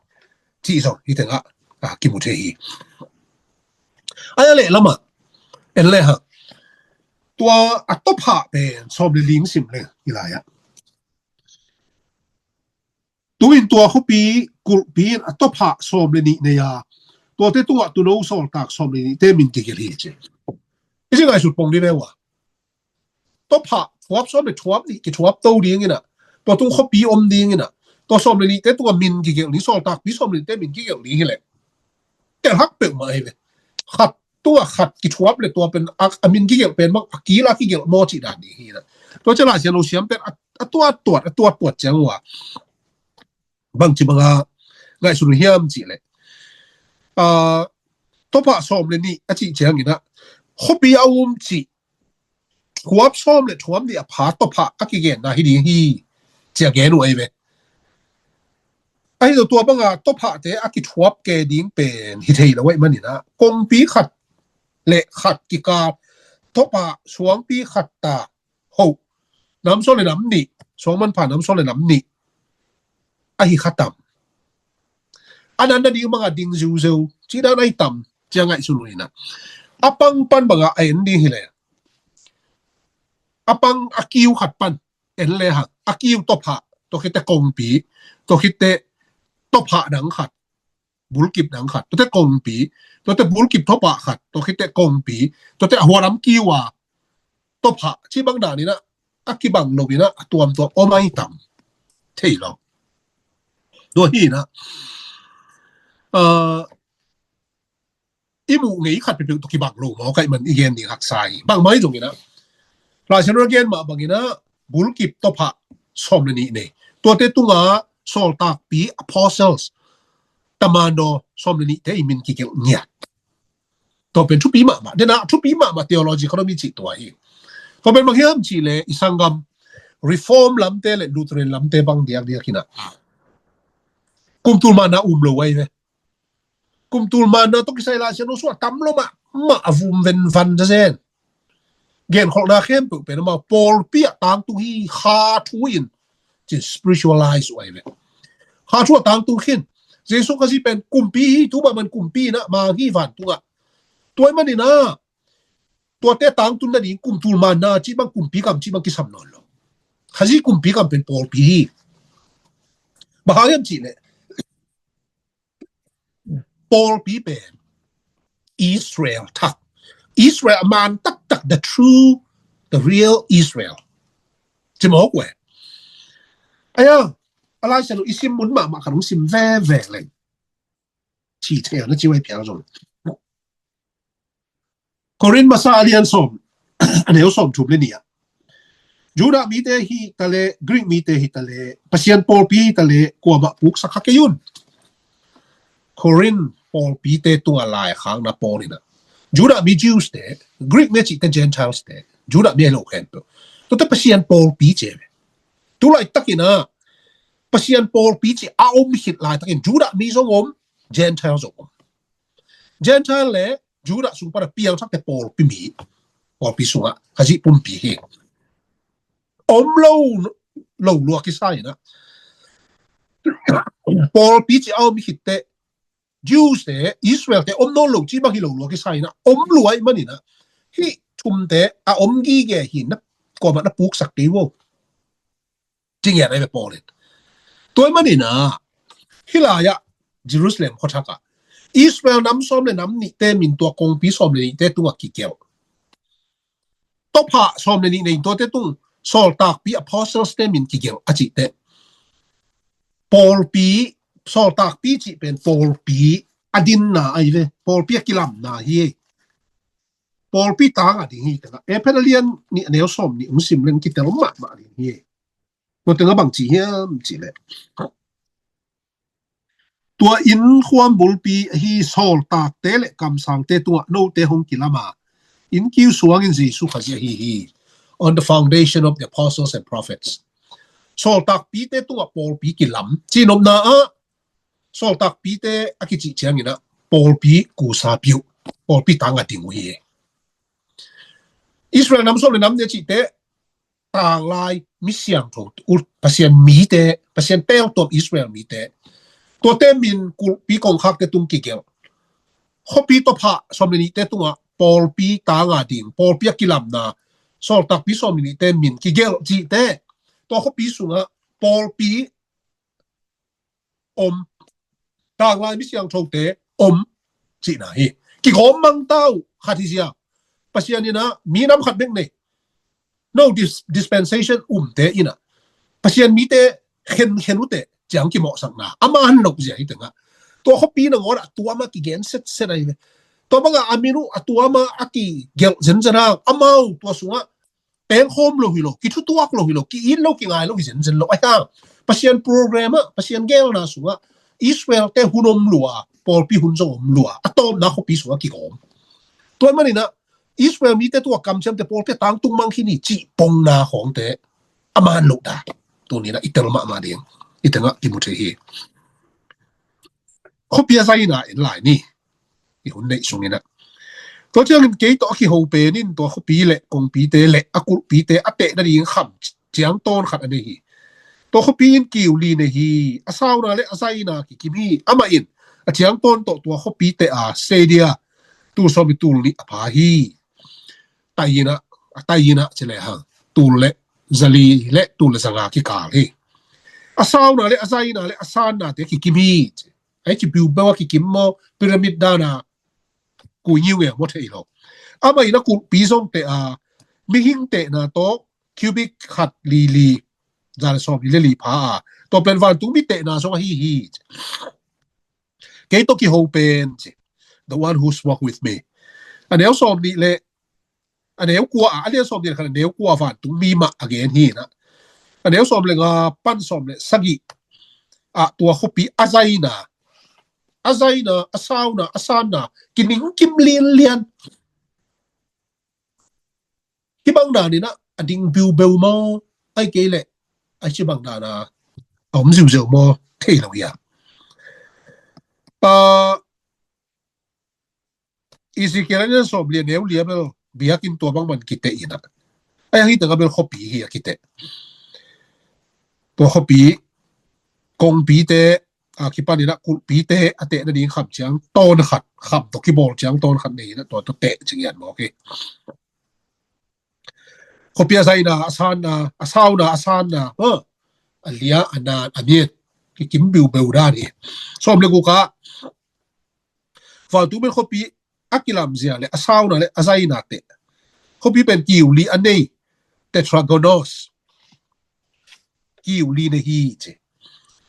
cih zong hi tengah, a, kimu thei hi. Ai a leh lamah en le hang, tua a tawphah pen sawm le li sim le hi lai ah. Tuin tua khuapi kulhpi in a tawphah sawm le nih nei a, tuate tungah tuuno sawltak sawm le nihte min kigelh hi ci. I ci ngaihsut pong dih ve ua. Tawphah thuap sawm le thuap nih kithuap to ding in ah, tua tung khuapi om ding in ah, tua sawm le nihte tungah min kigelh ding, sawltakpi sawm le nihte min kigelh ding hi leh, tel hak peuhmah ahi ve. Khat tungah khat kithuap le tua pen a, a min kigelh pen bang a kila kigelh maw cih dan ding hi in ah. Tua ciang Lai Siangtho siamte in a, a tuat tuat, a tuat tuat ciang ua bangci banga ngaihsun uh hiam cih leh, a, tawphah sawm le nih a cih ciangin ah khuapi a um cih thuap sawm le thuap nih a pha tawphah a kigenna hi ding hi ci a gen uh ahi ve. Ahi zong tua banga tawphahte a kithuap ke ding pen hi thei lo ahih manin ah kongpi khat le khat kikal, tawphah suangpi khat ta hoh, nam sawm le nam nih, suang manpha nam sawm le nam nih ahi kha tam. A nan na ding banga ding ziuzeu cih dan ahi tam ci a ngaihsun uh in ah, a pang pan banga a en ding hi leh, a pang a kiu khat pan en le hang, a kiu tawphah, tua khitteh kongpi, tua khitteh tawphah dang khat, bulkip dang khat, tuate kongpi, tuate bulkip tawphah khat, tua khitteh kongpi, tuate a hualam kiu a tawphah cih bang dan in ah a kibang lo in ah a tuamtuam om ahi tam. Thei lo. Tua hi in ah, a, i muh ngei khat peuhpeuh tawh kibang lo maw, ka hih man i gen ding haksa hi. Bangmah hi zongin ah, Lai Siangtho a gen mah bangin ah bulkip tawphah sawm le nih nei. Tuate tungah sawltakpi, apostles, tamano sawm le nihte i min kigelh ngiat. Tua pen thupi mahmah, den ah thupi mahmah theology economy cih tua hi. Tua pen bang hiam cih leh i sanggam Reform lamte le Lutheran lamte bang diakdiak hi in ah, kum tul manna um lo ahi ve. Kum tul manna tawh kisai Lai Siangtho sung a tam lo mahmah, a vum venvan zazen. Genkholhna khempeuh pen amau pawlpi ah tangtung hi, kha thu in ci spiritualize uh ahi ve. Kha thu ah tangtung khin. Jesu Khazih pen kumpi hi, tu bang man kumpi in ah mang hi vantungah. Tua ahih manin ah tuate tangtun nading kum tul manna cih bang, kumpi kam cih bang kisam nawn lo. Khazih kumpi kam pen pawlpi hi. Bang hang hiam cih leh pawlpi pen Israel thak, Israel a man taktak, the true, the real Israel. Ci mawk uh e. Aia, a Lai Siangtho i sim mun mahmah khat hong sim veve leng, ci thei na ci uh ahi phial zong. Korin masa a lian sawm, a neu sawm thum le nih ah, Judah mite hi ta leh, Greek mite hi ta leh, Pasian pawlpi hi ta leh, kuamah puksak kha kei un. Korin pawlpite tungah laikhakna Paul in ah, Judah mi Jews te, Greek mi a cihte Gentiles te, Judah mi a hi lo khempeuh, tuate Pasian pawlpi ci ve. Tu laitakin ah Pasian pawlpi ci a om khit laitakin Judah mi zong om, Gentile zong om. Gentile le Judah sung pan a piangthakte pawlpi mi, pawlpi sungah Khazih pumpi hi. Om lo, lo lua kisai in ah, pawlpi ci a om khitteh Jews te, Israel te om nawn lo ci bang hi lo lua kisai in ah, om lua ahih manin ah, hih thumte a om gige hi in ah, kuamah na puksak kei vo, ci ngiat ahi ve Paul in. Tua ahih manin ah Hih lai-ah Jerusalem khuathak ah Israel nam sawm le nam nihte min tua kongpi sawm le nihte tungah kigelh. Tawpha sawm le nih nei tuate tung sawltakpi apostles te min kigelh a cihte. Pawlpi, sawltakpi cih pen pawlpi a dinna ahi ve. Pawlpi a kilamna hi. Pawlpi tang a ding hi tengah. Efesa lian nih a neu sawm nih hong sim leng kitel mahmah ding hi. Tua tengah bang ci hiam cih leh, tua inn khuam bulpi ahi sawltakte le kamsangte tungah note hong kilam a, inn kiu suangin Jesu Khazih ahi hi. On the foundation of the apostles and prophets. Sawltakpite tungah pawlpi kilam. Cinopna ah sawltakpite a kicih ciangin ah pawlpi kusa piuh, pawlpi tang a ding uh hi. Israel nam sawm le nam nih a cihte tanglai mi siangtho, Pasian mite, Pasian peltuam Israel mite. Tuate min kulhpi kongkhakte tung kigelh. Khuapi tawpha sawm le nihte tungah pawlpi tang a ding, pawlpi a kilamna, sawltakpi sawm le nihte min kigelh cihte. Tua khuapi sungah pawlpi om, tanglai mi siangthote om cihna hi. Kigawm mang ta uh, khat hi zia. Pasian in ah mi nam khat bek nei, no dis-, dispensation umte in ah Pasian mite khenkhen uh teh ciang kimawhsakna a man loh zia hi tengah. Tua khuapi nangawn ah a tuam a kigen setset ahi ve. Tua bangah a min uh a tuam a a kigelh zenzen a, amau tua sungah pengkhawm lo hi lo, kithutuak lo hi lo, ki-it lo, kingai lo hi zenzen lo. Ahi hang Pasian program ah, Pasian gelna sungah Israel te hun om lua, pawlpi hun zong om lua, a tawpna khuapi sungah kigawm. Tua ahih manin ah Israel mite tua kamciamte pawlpi a tangtung mang khin hi cih pongna khawngte a man loh dan tuni-in ah i tel mahmah ding, i tengah kimu thei hi. Khuapi a zaina en lai ni, i hun neih sungin ah. Tua ciangin kei tawh a kiho pen in tua khuapi le kongpite le a kulhpite a teh nading kham ciang tawn khat a nei hi. Tua khuapi in kiu li nei hi. A sauna le a zaina kikim hi. Amah in a ciang tawn tawh tua khuapi teh a, stadia, tul sawm nih tul nih a pha hi. Taina, a taina ci le hang, tul le zali le tul le zanga kikal hi. A sauna le a zaina le a sannate kikim hi. Ai ci biubeu a kikim maw, pyramid dana kui ngiungeu maw thei lo. Amah in a kulhpi zong teh a, mihing tehna tawh cubic khat li li, za le sawm li le li pha a, tua pen vantungmi tehna zong ahi hi. Kei tawh kiho pen ci, the one who spoke with me. A neu sawm nih le, a neu kua a, a lian sawm nih le khat a neu kua vantungmi mah a gen hi na. A neu sawm le nga pan sawm le sagih ah tua khuapi a zaina, a zaina, a sauna, a sanna kiningkim lianlian. Hih bang danin ah a ding biubeu maw, ai kei leh ai ci bang dana a om ziuziau maw thei lo hi a. Ah, Ezekiel a lian sawm li a neu li a bel biakinn tua bang man kiteh in ah, ai hang hi tengah bel khuapi hi a kiteh. Tua khuapi kongpite a kipan in ah kulhpite a teh nading kham ciang tawn khat, kham tawh kibawl ciang tawn khat nei in ah tua tawh teh ci ngiat mawk hi. Khuapi a zaina, a sanna, a sauna, a sanna, ha, a lia, a nan, a mian kikim biubeu dan hi. Sawm le guk ah vantungmi khuapi a kilamzia le a sauna le a zaina teh. Khuapi pen kiu li a nei, tetragonos. Kiu li nei hi ci.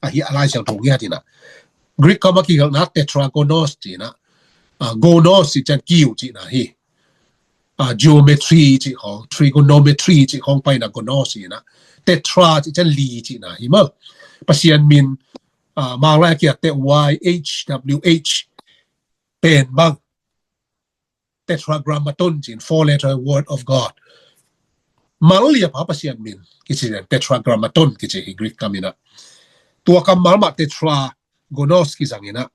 Ahi a Lai Siangtho ngiat in ah. Greek kam a kigelhna tetragonos ci in ah. Ah, gonos ci ciang kiu cihna hi. Ah, geometry cih khawng, trigonometry cih khawng paina gonos ci in ah. Tetra ci ciang li cihna hi maw. Pasian min, ah, Manglai a kiat teh Y H W H pen bang Tetragrammaton ci in, four letter word of God. Mal li a pha Pasian min kici in, Tetragrammaton kici hi Greek kam in ah. Tua kammal mah tetragonos kizang in ah.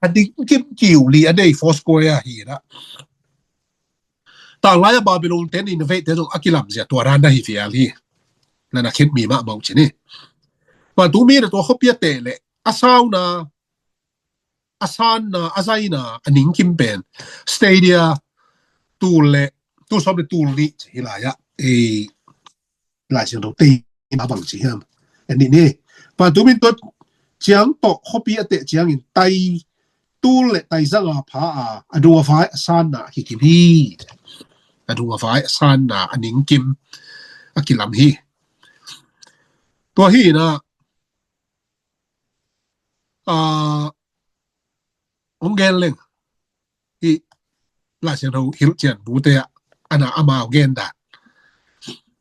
A ding kim kiu li a nei, foursquare hi in ah. Tanglai a Babylon te, Nineveh te zong a kilamzia tua dan na hi vial hi. Na na khit mi mahmah uh ci ni. Vantungmi na tua khuapi a teh le a sauna, a sanna, a zaina, a ningkim pen stadia tul le, tul sawm le tul nih ci hi lai ah. Ei, Lai Siangtho tei na bang ci hiam. En ni ni. Vantung min tua ciang tawh khuapi a teh ciangin tai tul le tai zanga pha a, a dung a vai a sanna a kikim hi. A dung a vai a sanna a ningkim a kilam hi. Tua hi na, a, hong gen leng hi. Lai Siangtho hilhcian bute ah a na amau gen dan.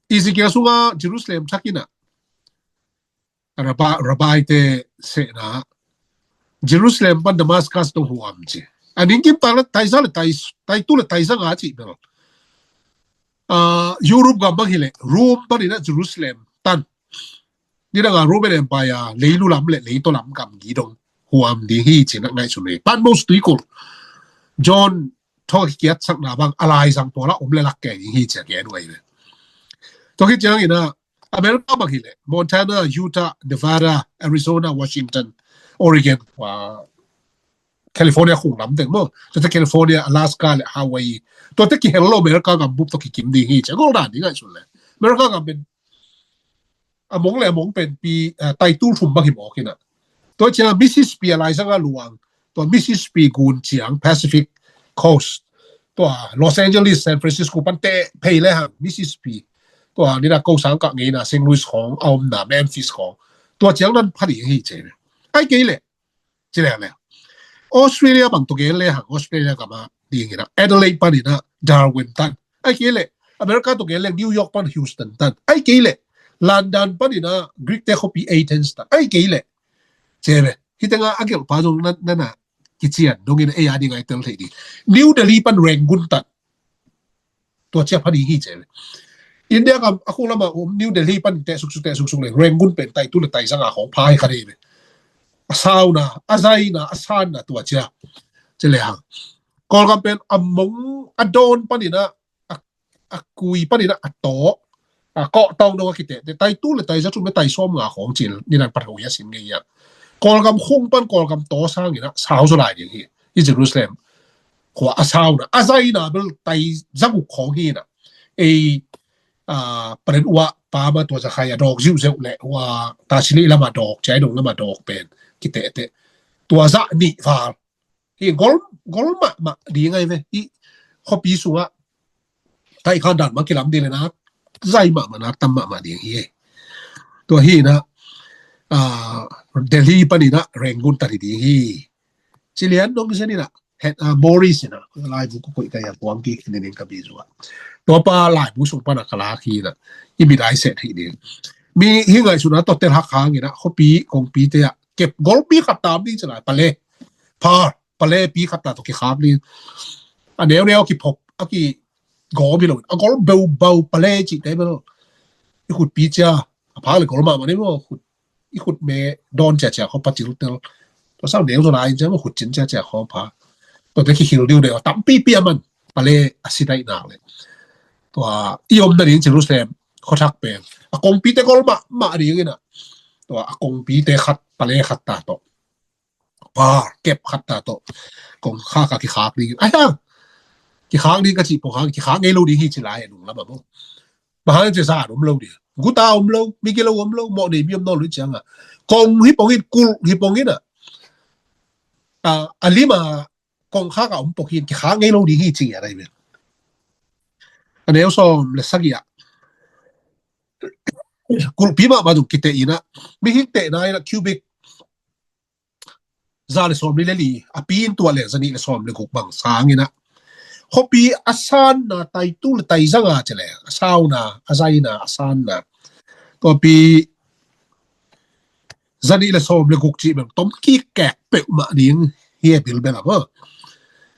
Ezekiel sunga Jerusalem thakin ah Rabbi, Rabbi te sehna Jerusalem pan Damascus dong huam ci. A ningkim ta le taisa le tai, taitu le taisa nga ci bel. Ah, Europe gam bang hi le Rome pan ina Jerusalem tan. Ni dang a Roman Empire leilu lam le leito lam gam gi dong huam ding hi ci na ngaihsun hi. Patmos tuikul John thawh kiat sakna bang a laizang pawla om le lak kei ding hi ci a gen uh ahi ve. Tua khit ciangin ah America bang hi le Montana, Utah, Nevada, Arizona, Washington, Oregon, California khung lam teng maw. Tuate California, Alaska le Hawaii. Tuate kihel lo America gam bup tawh kikim ding hi ci a gol dan ding ngaihsun le. America gam pen a mong le a mong pen pi, ah, taitul thum bang hi mawk hi na. Tua ciang Mississippi a laizang a luang. Tua Mississippi gun ciang Pacific Coast. Tua Los Angeles, San Francisco pan teh phei le hang Mississippi. Tua nina ko sang kah ngeina Saint Louis khong a omna Memphis khong. Tua ciang nan pha ding hi ci. Ai kei le. Ci le le. Australia bang tua gen le hang Australia gam a ding ina Adelaide pan ina Darwin tan. Ai kei le America tua gen le New York pan Houston tan. Ai kei le London pan ina Greek te khuapi Athens tan. Ai kei le. Ci le. Hi tenga a gelh pa zong na na na kician dong ina ei a ding ai tel thei ding. New Delhi pan Rangoon tan. Tua ciang pha ding hi ci le. India gam a khung lama om New Delhi pan teh suksuk teh suksuk le Rangoon pen taitu le taizanga khong pha hi kha dei ve. A sauna, a zaina, a sanna tua ciang. Ci le hang. Kawlgam pen a mong a dawn pan ina a, a kui pan ina a taw. A kawh tawng dong a kite. Te taitu le taiza thum le taisawm nga khong cin ni nan pat ho ya sin ngei ya. Kawlgam khung pan Kawlgam taw sang ina sau zo lai ding hi. Hi Jerusalem khua a sauna a zaina bel tai zaguk khong hi na. Ei, ah, paden uah pama tua zakhai a dawk ziuziu le ua tasili lama dawk ciai dong lama dawk pen kitete tua za nih val hi gol, gol mahmah ding ai ve. Hi khuapi sungah taikhan dan ma kilam ding le nak zai mahmah nak tam mahmah ding hi. Tua hi na, ah, Delhi pan ina Rangoon tari ding hi. Cilian dong sia ni na het, ah, Morris ina laibu ko koih ka ya kuang ki kini ning ka bi zua. Tua pa laibu sung pana ka la ki na i mi dai set hi ding. Mi hi ngai suna to tel hak hang ina khuapi kongpi te a kep golpi khat tam ding cila pale. Par pale pi khat ta to ki khak ding. A neu neu ki phop a ki gol bi lo a gol beu bau pale ci te bel. I khut pi cia a pha le gol ma ma ni mo khut i khut me don cia cia kho pa cil tel. Tua sau neu zo lai cia mo khut cin cia cia kho pa. Tua te ki hil diu de tam pi pi a man pale a si dai nak le. Tua i om na ding Jerusalem kho thak pen a kongpi te gol ma ma ding ina. Tua a kongpi te khat pale khat ta to. Pa kep khat ta to kong khak a ki khak ding ai ha. Ki khak ding ka ci pong hang ki khak ngei lo ding hi ci lai nung lama mo. Ba hang ci sa om lo ding. Guta om lo, mi ki lo om lo, mo nei mi om no lo ciang a. Kong hi pong in kul hi pong in a. A, a lima kong khak a om pong hin ki khak ngei lo ding hi ci a dai bel. A neu som le sagi a. Kulpi ma ma dung kite ina. Mi hik te na ina cubic za le sawm li le li a pi in tua le za nih le sawm le guk bang sang ina. Khuapi a sanna taitu le taizanga ci le a sauna a zaina a sanna. Tua pi za nih le sawm le guk ci bang tom ki kek peuh mah ding hi e bil bel a mo.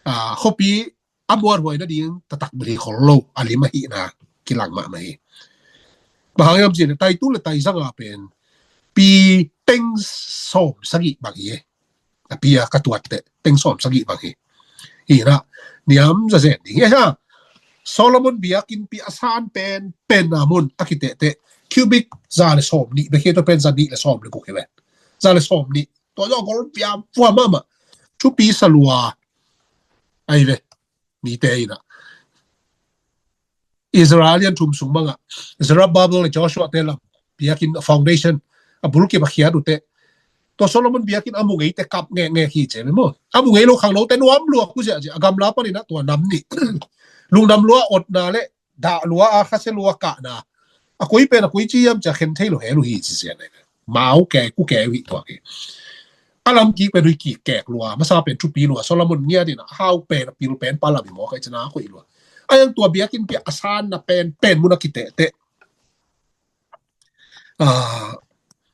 Ah, khuapi a muat huai na ding tatak beli khol lo a lim a hihna kilang mahmah hi. Bang hang hiam cin taitu le taizanga pen pi teng sawm sagih bang hi. A pi a ka tuat te teng sawm sagih bang hi. Hi na niam za zen ding hi ha. Solomon biakin pi a san pen pen a mun a kitete cubic za le sawm nih bek hi to pen za nih le sawm le guk hi ve. Za le sawm nih to zo gol pia pua mahmah. Thupi salua ai ve. Mite ina Israel yan thum sung manga Zerubbabel le Joshua te lam biakin foundation a bulkip a khiat uh teh, tua Solomon biakinn a mu ngeite kap ngekngek hi ci ve maw. A mu ngei lo khang lote nuam lua, khusia ci a gamla panin ah tua nam nih lungdam lua, otna le dah lua a, khasia lua kahna, a koi pen a koi ci hiam ci a khen thei lo hel uh hi ci sia ne. Mau ke ku ke uh hi tua ke. A lam kik pen uh hi kik kek lua, masa pen thupi lua, Solomon ngiat in a hau pen a pil pen pa lam hi maw, kai cina koi lua. A yang tua biakinn pia a sanna pen pen mun a kiteh teh, ah,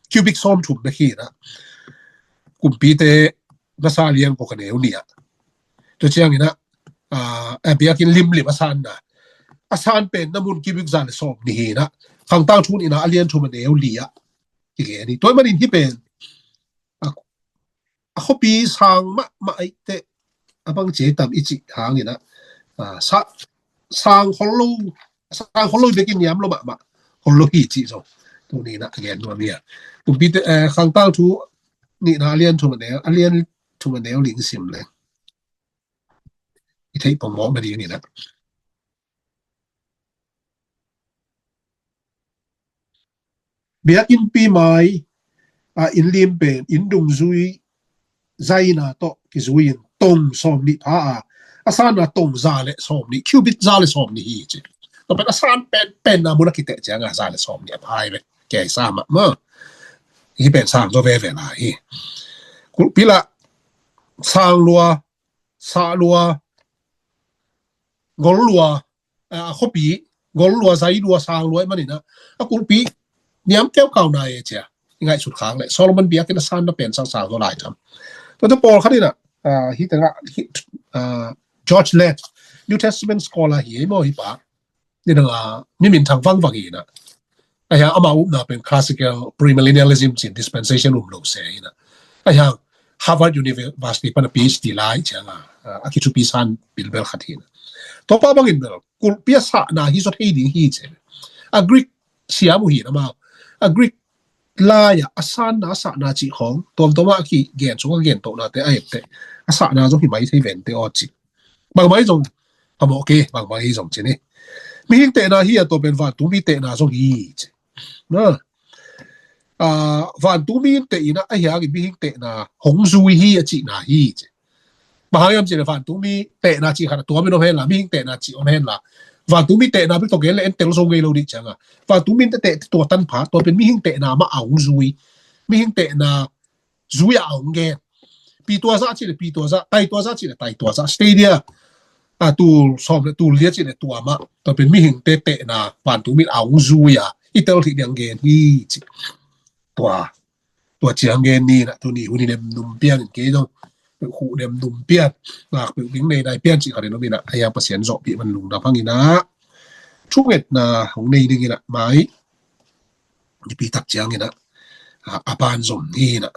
cubic sawm thum na hi na. Kumpite masa liang ko ka neu nih ah. Tua ciangin ah, ah, a biakinn limlim a sanna, a san pen na mun cubic za le sawm nih hi na. Khangtang thu nih na a lian thum a neu li ah kigen hi. Tua manin hi pen a, a khuapi sang mahmah ei teh, a bang ci tam i cih hangin ah, ah, sa, sang khol lo, sang khol lo bekin niam lo mahmah, khol lo hi cih zong tuni in ah a gen nuam hi a. Kumpite, eh, Khangtang thu nih na a lian thum a neu, a lian thum a neu ling sim leng i theih pong mawk na ding in ah. Biakinnpi mai a inn lim pen inn dungzui zaina tawh kizui in tong sawm nih pha a, a sanna tong za le sawm nih, cubit za le sawm nih hi ci. Tua pen a san pen pen na mun a kiteh ciang a za le sawm nih a pha hi ve. Kia i sa mah maw. Hi pen sang zaw veve lai hi. Kulhpi lah sang lua, sah lua, gol lua, a khuapi gol lua, zai lua, sang lua i manin ah a kulhpi niam keu kau nai e cia i ngaihsut khak leh Solomon biakinn a sanna pen sang sang zaw lai tham. Tua te pawlkhat in ah, ah, hi tengah hi, ah, George Lett, New Testament scholar hi ei maw hi pa. Ni dang a mi minthang vangvang hi na. A hia ama upna pen classical premillennialism cin dispensation um lo se hi na. A hia Harvard University pan a PhD lai ciang a, a kithupi san bilbel khat hi na. Tua pa bangin bel kulhpi a sahna hi zaw thei ding hi ci. A Greek siam uh hi na mau. A Greek lai ah a sanna a sahna cih khawng tuamtuam ah a kigen sung a gen tohna te a et teh a sahna zong hi mai thei ven te aw ci. Bangmah hi zong a mawh ke, bangmah hi zong ci ni. Mihing tehna hi a, tua pen vantungmi tehna zong hi ci. Na, ah, vantungmi in teh in ah a hiangin mihing tehna hong zui hi a cihna hi ci. Bang hang hiam cih leh vantungmi tehna cih khat a tuam in om hen la, mihing tehna cih om hen la. Vantungmi tehna bek tawh gen leh en tel zo ngei lo dih ciang a, vantungmi in teh teh tua tanpha, tua pen mihing tehna mah a hong zui. Mihing tehna zui a hong gen. Pi tua zah cih leh pi tua zah, tai tua zah cih leh tai tua zah. Stadia a tul sawm leh tul lia cih leh tua mah, tua pen mihingte tehna vantungmi in a hong zui a i tel thei ding gen hi ci. Tua, tua ciang gen ni na, tuni hun i nem num pian in kei zong peuh huh nem num pian, ngak peuh ding nei nai pian cih khat in om in ah, a hia Pasian zawhpih man lungdam hang in ah. Thungetna hong nei ding in ah mai nipi tak ciang in ah, a, a ban zom ni in ah.